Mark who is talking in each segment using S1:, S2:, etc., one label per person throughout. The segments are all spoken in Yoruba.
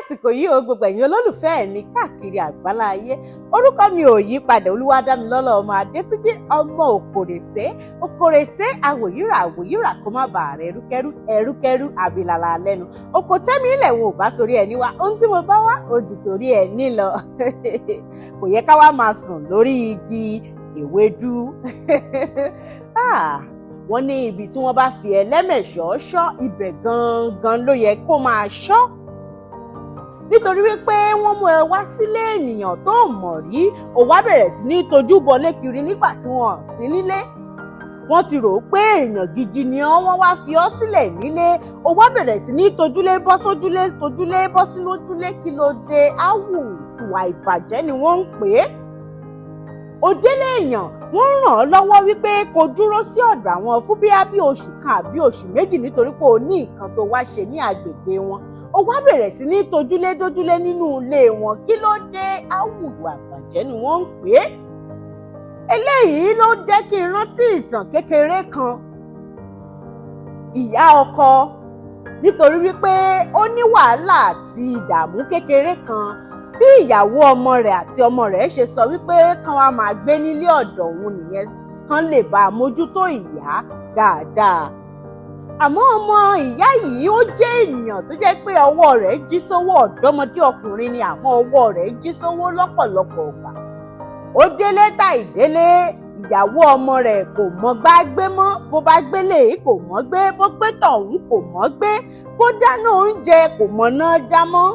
S1: Àsìkò yìí o, gbogbo ẹ̀yin olólùfẹ́ mi káàkiri àgbálá ayé, orúkọ mi ò yí padà, Olúwadámilọ́lá ọmọ Adétúnjì, ọmọ Òkòrèsé, Òkòrèsé àwòyíra àwòyíra, kó má bàa rẹ ẹrúkẹ́rú ẹrúkẹ́rú àbílàlà lẹ́nu oko tẹ́mi ilẹ̀ wo bá torí ẹni wá. Ohun tí mo bá wá ojú torí ẹ nílọ, kò yẹ ká wá máa sùn lórí igi ewédú. Wọ́n ní ibi tí wọ́n bá fi ẹlẹ́mẹ̀ṣọ́ ṣọ́, ibẹ̀ gangan ló yẹ kó máa ṣọ́, nítorí wípé wọ́n mú ẹ wá sílé ènìyàn tó mọ̀ rí, ò wá bẹ̀rẹ̀ sí ní tojú bọlé kiri nígbà tí wọ́n sí nílé. Wọ́n ti rò ó pé èèyàn gidi ni ọ́, wọ́n wá fi ọ́ sílẹ̀ nílé, ó wá bẹ̀rẹ̀ sí ní tojúlé bọ́ sójúlé, tojúlé bọ́ sínú ojúlé. Kí ló dé? Áwù, ìwà ìbàjẹ́ ni wọ́n ń pè é. Ó délé èèyàn, wọ́n ràn ọ́ lọ́wọ́ wípé kó dúró sí ọ̀dọ̀ àwọn fún bíi bí oṣù 1 àbí oṣù 2, nítorí pé o ní nǹkan tó wá ṣe ní agbègbè wọn. Ó wá bẹ̀rẹ̀ sí ní tojúlé dójúlé nínú ilé wọn. Kí ló dé? Áwù, ìwà ìbàjẹ́ ni wọ́n ń pè é. Eléyìí ló jẹ́ kí n rántí ìtàn kékeré kan. Ìyá ọkọ, nítorí wípé ó ní wàhálà àti ìdààmú kékeré kan, bí ìyàwó ọmọ rẹ̀ àti ọmọ rẹ̀ ṣe sọ wípé kán wá máa gbé nílé ọ̀dọ̀ òun nìyẹn, kán lè bá a mójútó ìyá dáadáa. Àmọ́ ọmọ ìyá yìí, ó jẹ́ ènìyàn tó jẹ́ pé ọwọ́ rẹ̀ jí sówó. Ọ̀dọ́mọdé ọkùnrin ni, àmọ́ ọwọ́ rẹ̀ jí sówó lọ́pọ̀lọpọ̀ ọgbà. Ó délé tàì délé, ìyàwó ọmọ rẹ̀ kò mọ̀ gbá gbé mọ́. Bó bá gbélé, kò mọ̀ gbé; bó gbé tọ̀hún, kò mọ̀ gbé; bó dáná oúnjẹ, kò mọ̀ náà dá mọ́.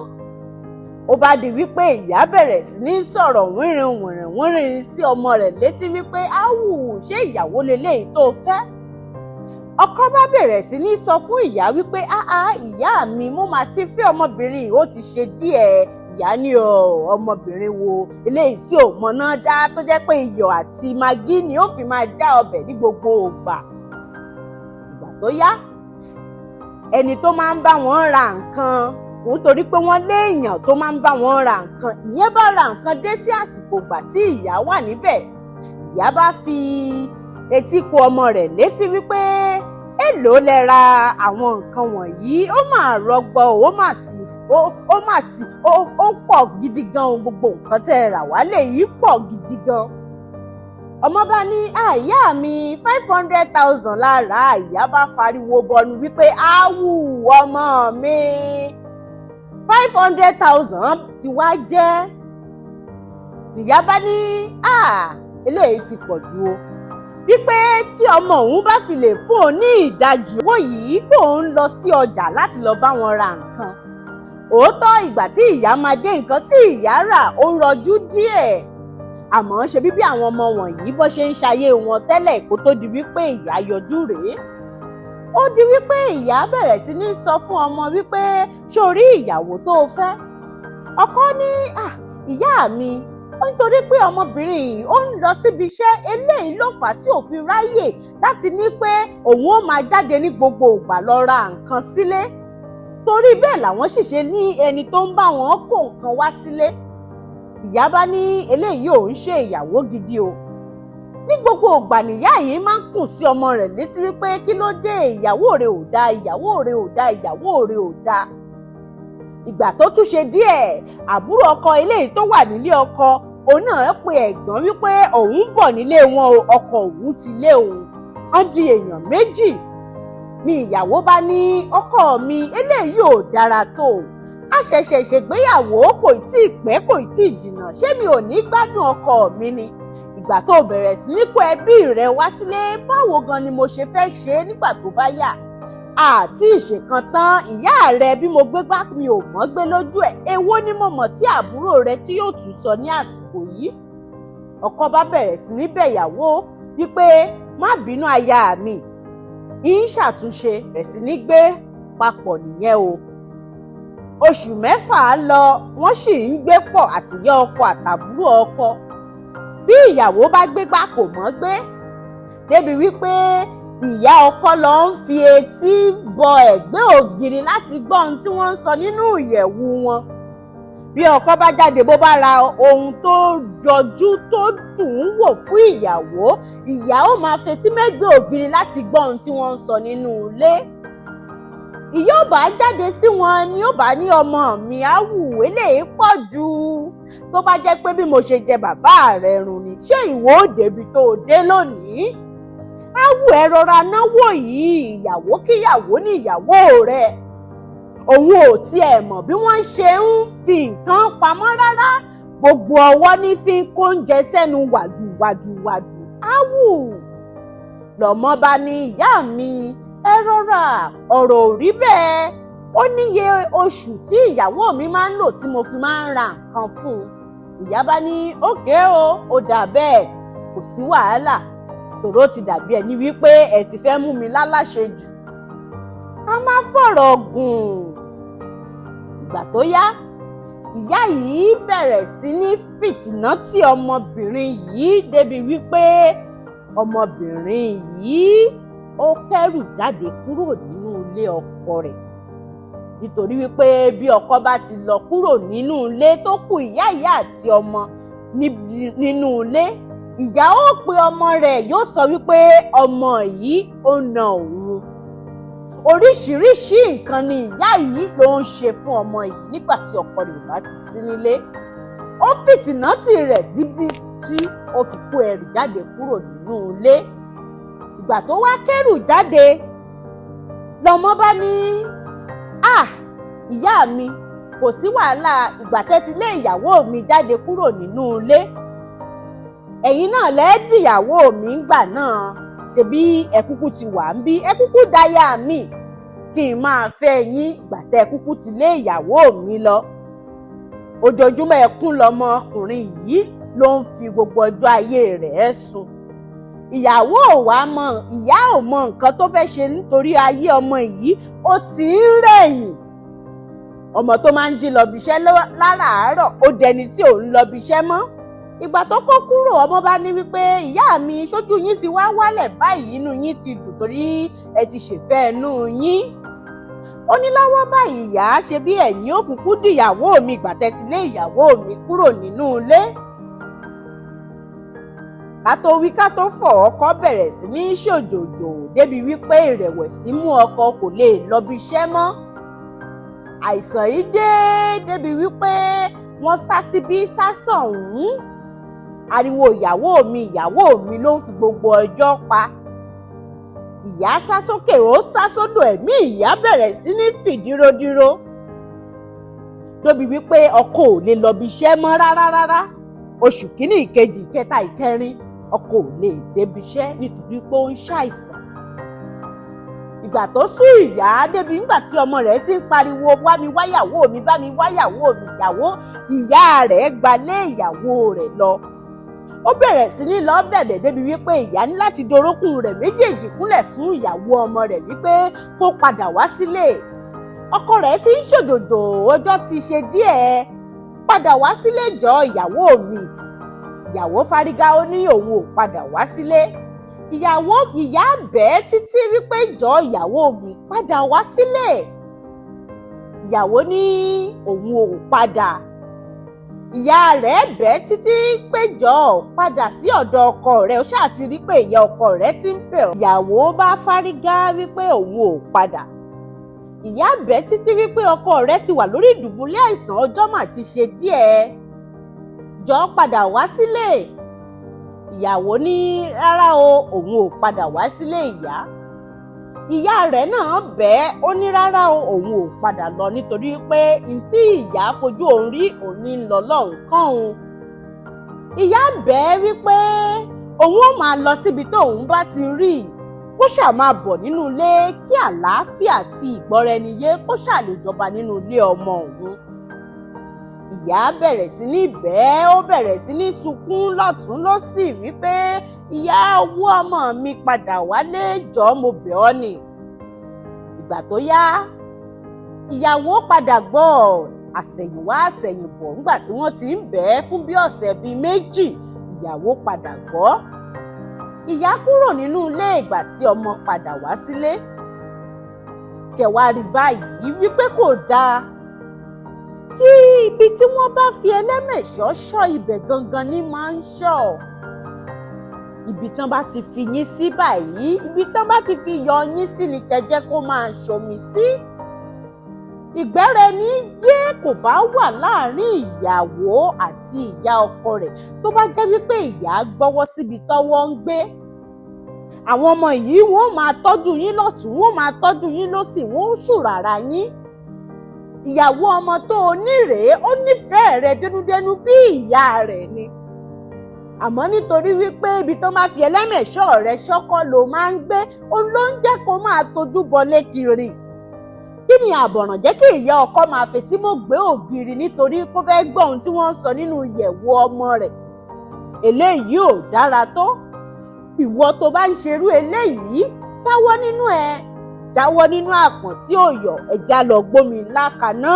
S1: Ó bá di wípé ìyá bẹ̀rẹ̀ sí ní sọ̀rọ̀ wínrin wìnrìn wínrin sí ọmọ rẹ̀ létí wípé, "Áwù, ṣé ìyàwó leléyìí tó fẹ́?" Ọkọ bá bẹ̀rẹ̀ sí ní sọ fún ìyá wípé, "Áá, ìyá mi, mo máa ti fẹ́ ọmọbìnrin, ó ti ṣe díẹ̀." Ìyá ní, "Ọ ọmọbìnrin wo eléyìí tí ò mọ̀nà dá, tó jẹ́ pé iyọ̀ àti magí ni ó fi máa já ọbẹ̀ ní gbogbo ìgbà?" Ìgbà tó yá, ẹni tó máa ń bá wọn ra nǹkan, nítorí pé wọ́n léèyàn tó máa ń bá wọn ra nǹkan, ìyẹn bá ra nǹkan dé sí àsìkò ìgbà tí ìyá wà níbẹ̀. Ìyá bá fi etí kò ọmọ rẹ̀ létí wípé, "Èló lẹ ra àwọn nǹkan wọ̀nyí? Ó mà rọgbọ, ó mà sì ó pọ̀ gidi gan. Gbogbo nǹkan tẹ́ ẹ rà wálé yìí pọ̀ gidi gan." Ọmọ bá ní, "Ìyá mi, 500,000 lára." Ìyá bá fariwo bọnu wípé, "Áwù, ọmọ mi, 500,000 ti wá jẹ́?" Ìyá bá ní, "Eléyìí ti pọ̀ jù o," wípé tí ọmọ òun bá fi lè fún òun ní ìdajì owó yìí, kó ń lọ sí ọjà láti lọ bá wọn ra nǹkan. Òótọ́, ìgbà tí ìyá máa dé, nǹkan tí ìyá rà ó rọjú díẹ̀, àmọ́ ṣe bí bí àwọn ọmọ wọ̀nyí bó ṣe ń ṣayé wọn tẹ́lẹ̀ kó tó di wípé ìyá yọjú rèé. Ó di wípé ìyá bẹ̀rẹ̀ sí ní sọ fún ọmọ wípé, "Sórí ìyàwó tó o fẹ́?" Ọkọ ní, "Ìyá mi, nítorí pé ọmọbìnrin yìí ó ń lọ síbi iṣẹ́, eléyìí ló fà á tí ò fi ráyè láti ní pé òun ó máa jáde ní gbogbo ìgbà lọ ra nǹkan sílé. Torí bẹ́ẹ̀ làwọn sì ṣe ní ẹni tó ń bá wọn kó nǹkan wá sílé." Ìyá bá ní, "Eléyìí ò ń ṣe ìyàwó gidi o." Ní gbogbo ìgbà nìyá yìí máa ń kùn sí ọmọ rẹ̀ létí wípé, "Kí ló dé? Ìyàwó rẹ̀ ò dáa, ìyàwó rẹ̀ ò dáa, ìyàwó rẹ̀ ò dáa." Ìgbà tó tún ṣe díẹ̀, àbúrò ọkọ eléyìí tó wà nílé ọkọ, òun náà pe ẹ̀gbọ́n wípé òun ń bọ̀ nílé wọn o, ọkọ òun ti lé òun. Wọ́n di èèyàn méjì. Ni ìyàwó bá ní, "Ọkọ mi, eléyìí ò dára tó. A ṣẹ̀ṣẹ̀ ṣègbéyàwó, kò tí ì pẹ́, kò tí ì jìnnà. Ṣé mi ò ní gbádùn ọkọ mi ni? Ìgbà tó bẹ̀rẹ̀ sí ní kó ẹbí rẹ wá sílé, báwo gan ni mo ṣe fẹ́ ṣe é nígbà tó bá yá? Àti ìṣèkan tán, ìyá rẹ, bí mo gbé gbá, mi ò mọ́ gbé lójú ẹ̀. Èwo ni mo mọ̀ tí àbúrò rẹ tí yóò tún sọ ní àsìkò yìí?" Ọkọ bá bẹ̀rẹ̀ sí ní bẹ̀yàwó wípé, "Má bínú, aya mi, ń ṣàtúnṣe." Bẹ̀rẹ̀ sí ní gbé papọ̀ nìyẹn o. Oṣù 6 lọ, wọ́n sì ń gbé pọ̀, àtìyá ọkọ àtàbúrò ọkọ. Bí ìyàwó bá gbégbá, kò mọ́ gbé, débi wípé ìyá ọkọ lọ ń fi etí bọ ẹ̀gbẹ́ ògiri láti gbọ́ ohun tí wọ́n ń sọ nínú ìyẹ̀wù wọn. Bí ọkọ bá jáde, bó bá ra ohun tó jọjú, tó dùn ún wò fún ìyàwó, ìyàwó máa fetí mẹ́gbẹ́ ògiri láti gbọ́ ohun tí wọ́n ń sọ nínú ilé. Ìyá ò bá jáde sí wọn ni ó bá ní, "Ọmọ mi, á wù eléyìí pọ̀ jù. Tó bá jẹ́ pé bí mo ṣe jẹ bàbá rẹ̀ run ni, ṣé ìwọ ò débi tó o dé lónìí? Á wù ẹ, rọra náwó yìí. Ìyàwó kíyàwó ní ìyàwó rẹ̀, òun ò tiẹ̀ mọ̀ bí wọ́n ṣe ń fi nǹkan pamọ́ rárá. Gbogbo ọwọ́ ní fi ń kó oúnjẹ sẹ́nu wàdù wàdù wàdù." Áwù lọ́mọ bá ní, "Ìyá mi, ẹ rọra, ọ̀rọ̀ ò rí bẹ́ẹ̀. Ó níye oṣù tí ìyàwó mi máa ń lò tí mo fi máa ń ra nǹkan fún un." Ìyá bá ní, "Okay o, ó dà bẹ́ẹ̀, kò sí wàhálà. Tòró ti dàbí ẹni wípé ẹ ti fẹ́ mú mi láláṣẹ jù." Ká má fọ̀rọ̀ gùn, ìgbà tó yá, ìyá yìí bẹ̀rẹ̀ sí ní fìtìná tí ọmọbìnrin yìí débi wípé ọmọbìnrin yìí ó kẹ́rù jáde kúrò nínú ilé ọkọ rẹ̀, nítorí wípé bí ọkọ bá ti lọ kúrò nínú ilé, tó kù ìyá ìyá àti ọmọ nínú ilé, ìyá ó pe ọmọ rẹ̀, yóò sọ wípé ọmọ yìí ó na òun. Oríṣiríṣi nǹkan ni ìyá yìí ló ń ṣe fún ọmọ yìí nígbà tí ọkọ rẹ̀ ò bá ti sí nílé. Ó fìtìnátì rẹ̀ dídí tí ó fi kó ẹrù jáde kúrò nínú ilé. Ìgbà tó wá kẹ́rù jáde, lọmọ bá ní, "Ah, ìyá mi, kò sí wàhálà. Ìgbà tẹ́tí lé ìyàwó mi jáde kúrò nínú ilé, ẹ̀yin náà lẹ́ẹ̀dìyàwó mi ńgbà náà. Ṣebí ẹ kúkú ti wà ń bí, ẹ kúkú dáyà mi kí n máa fẹ́ yín. Ìgbà tẹ́ ẹ kúkú ti lé ìyàwó mi lọ." Ojoojúmọ́ ẹkún lọmọkùnrin yìí ló ń fi gbogbo ọjọ́ ayé rẹ̀ sùn. Ìyàwó ò wá mọ, ìyá ò mọ nǹkan tó fẹ́ ṣe, nítorí ayé ọmọ yìí ó ti ń rẹ̀yìn. Ọmọ tó máa ń jí lọ bíṣẹ́ láràárọ̀, ó dẹni tí ò ń lọ bíṣẹ́ mọ́. Ìgbà tó kó kúrò, ọmọ bá ní wípé, "Ìyá mi, sójú yín ti wá wálẹ̀ báyìí? Inú yín ti dùn torí ẹ ti ṣèfẹ́ inú yín." Ó ní, "Lọ́wọ́ báyìí, ìyá, ṣe bí ẹ̀yin òkùnkùn dìyàwó mi ìgbà tẹ́ ti lé ìyàwó mi kúrò nínú ilé." Ká tó wí ká tó fọ̀, ọkọ bẹ̀rẹ̀ sí ní ṣòjòjò débi wípé ìrẹ̀wẹ̀sì mú ọkọ, kò lè lọ bí iṣẹ́ mọ́. Àìsàn yìí dé débi wípé wọ́n sá síbí, sá sọ̀hún. Ariwo "ìyàwó mi, ìyàwó mi" ló ń fi gbogbo ọjọ́ pa. Ìyá sá sókè, ó sá sódò, ẹ̀mí ìyá bẹ̀rẹ̀ sí ní fìdírodíro débi wípé ọkọ ò lè lọ bí iṣẹ́ mọ́ rárá rárá. Oṣù kínní, ìkejì, ìkẹta, ìkẹrin, ọkọ ò lè débi iṣẹ́ nítorí pé ó ń ṣàìsàn. Ìgbà tó sú ìyá débi, nígbà tí ọmọ rẹ̀ ti ń pariwo, "Wá mi wáyàwó mi, bá mi wáyàwó mi," ìyàwó ìyá rẹ̀ gbalé ìyàwó rẹ̀ lọ. Ó bẹ̀rẹ̀ sí ní lọ bẹ̀bẹ̀ débi wípé ìyá ní láti dorókùn rẹ̀ méjèèjì kúnlẹ̀ fún ìyàwó ọmọ rẹ̀ wípé kó padà wá sílé. Ọkọ rẹ̀ ti ń ṣòjòjò, ọjọ́ ti ṣe díẹ̀. "Padà wá sílé jọ, ìyàwó mi." Ìyàwó fárígá, ó ní òun ò padà wá sílé. Ìyàwó ìyá bẹ́ẹ̀ títí wípé, "Jọ, ìyàwó mi, padà wá sílé." Ìyàwó ní òun ò padà. Ìyá rẹ̀ bẹ́ẹ̀ títí pé, "Jọ, padà sí ọ̀dọ̀ ọkọ rẹ̀. Ó ṣáà ti rí pé ìyá ọkọ rẹ̀ ti ń bẹ̀ ọ́." Ìyàwó bá fárígá wípé òun ò padà. Ìyá bẹ́ẹ̀ títí wípé ọkọ rẹ̀ ti wà lórí ìdùbúlẹ̀ àìsàn, ọjọ́ mà ti ṣe díẹ̀, jọ padà wá sílé. Ìyàwó ní rárá o, òun ò padà wá sílé. Ìyá rẹ̀ náà bẹ́ẹ̀, ó ní rárá o, òun ò padà lọ, nítorí pé ntí ìyá fojú òun rí, òun ní lọ lọ́hùn kán òun. Ìyá bẹ́ẹ̀ wípé òun ó máa lọ síbi tóun bá ti rí i, kó ṣáà máa bọ̀ nínú ilé, kí àlàáfíà àti ìgbọ́ra-ẹni-yé kó ṣáà lè jọba nínú ilé ọmọ òun. Ìyá bẹ̀rẹ̀ sí ní bẹ́ẹ̀, ó bẹ̀rẹ̀ sí ní sunkún lọ́tún lọ́sì wípé, "Ìyá owó ọmọ mi, padà wálé jọ̀ọ́, mo bẹ̀ ọ́ ni." Ìgbà tó yá, ìyàwó padà gbọ́. Àsẹ̀yìnwá àsẹ̀yìnbọ̀, nígbà tí wọ́n ti ń bẹ̀ ẹ́ fún bí ọ̀sẹ̀ bíi 2, ìyàwó padà gbọ́. Ìyá kúrò nínú ilé. Ìgbà tí ọmọ padà wá sílé, ṣẹ̀wárí báyìí wípé kò dáa kí ibi tí wọ́n bá fi ẹlẹ́mẹ̀ṣọ́ ṣọ́, ibẹ̀ gangan ní máa ń ṣọ́. Ibi tán bá ti fi yín sí báyìí, ibi tán bá ti fi yọ yín sí ni kẹjẹ́ kó máa ṣomi sí. Ìgbẹ́ra ẹni gbé kò bá wà láàrin ìyàwó àti ìyá ọkọ rẹ̀, tó bá jẹ́ wípé ìyá gbọ́wọ́ síbi tọ́wọ́ ń gbé, àwọn ọmọ yìí, wọ́n máa tọ́jú yín lọ́tùn, wọ́n máa tọ́jú yín lósì, wọ́n ó ṣùràrà yín. Ìyàwó ọmọ tó o ní rèé, ó nífẹ̀ẹ́ rẹ dénúdénú bí ìyá rẹ̀ ni. Àmọ́ nítorí wípé ibi tó máa fi ẹlẹ́mẹ̀ṣọ́ rẹ ṣọ́kọ́ ló máa ń gbé, òun ló ń jẹ́ kó máa tojú bọlé kiri. Kí ni àbọ̀ràn jẹ́ kí ìyá ọkọ máa fetí mọ́ gbé ògiri nítorí kó fẹ́ gbọ́ ohun tí wọ́n ń sọ nínú ìyẹ̀wò ọmọ rẹ̀? Eléyìí ò dára tó. Ìwọ tó bá ń ṣerú eléyìí, jáwọ́ nínú ẹ̀, jáwọ́ nínú àpọ̀n tí ò yọ̀. Ẹja lọ gbómi lákaná.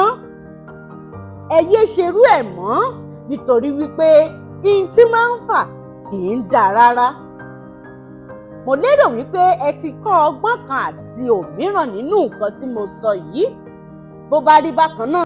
S1: Ẹ yé ṣerú ẹ̀ mọ́, nítorí wípé ihun tí máa ń fà kì í dáa rárá. Mo lérò wípé ẹ ti kọ́ ọgbọ́n kan àti òmíràn nínú nǹkan tí mo sọ yìí. Bó bá rí bákan náà.